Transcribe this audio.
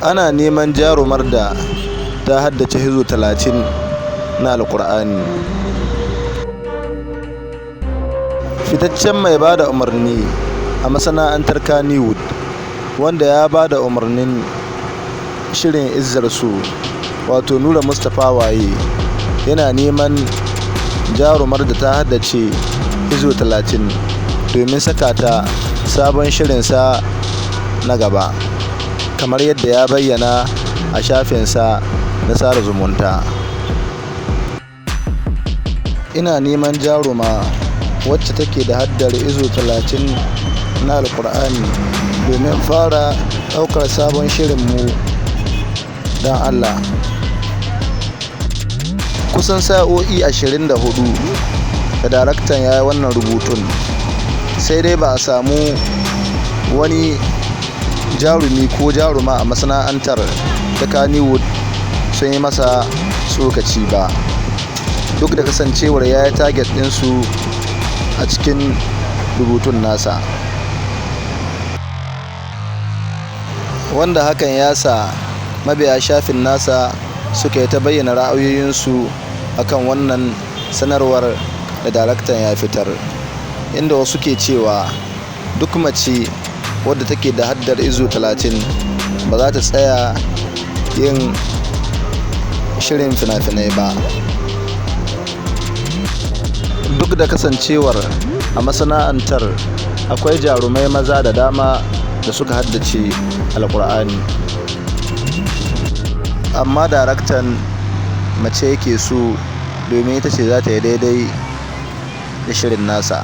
Ana neman jarumar da ta haddace hizu 30 na Alkur'ani. Fitaccen mai ba da umarni a masana'antar Kannywood, wanda ya ba da umarnin shirin Izzar So, wato Nura Mustapha Waye, yana neman jarumar da ta haddace hizu 30 domin saka ta sabon shirinsa na gaba, kamar yadda ya bayyana a shafinsa na sada zumunta. "Ina neman jaruma wacce take da haddar izu 30 na Alkur'ani domin fara ɗaukar sabon shirinmu don Allah." Kusan sa'o'i 24 da daraktan ya yi wannan rubutun, sai dai ba a samu wani jarumi ko jaruma a masana'antar ta Kannywood sun yi masa tsokaci ba, duk da kasancewar ya yi tagging ɗinsu a cikin rubutun nasa. Wanda hakan ya sa mabiya shafin nasa suka yi ta bayyana ra'ayoyinsu a kan wannan sanarwar da daraktan ya fitar, inda wasu ke cewa duk mace wadda take da haddar izu 30 ba za ta tsaya yin shirin fina-finai ba. Duk da kasancewar a masana'antar akwai jarumai maza da dama da suka haddace Alkur'ani. Amma daraktan mace yake so domin ita ce za ta yi daidai da shirin nasa.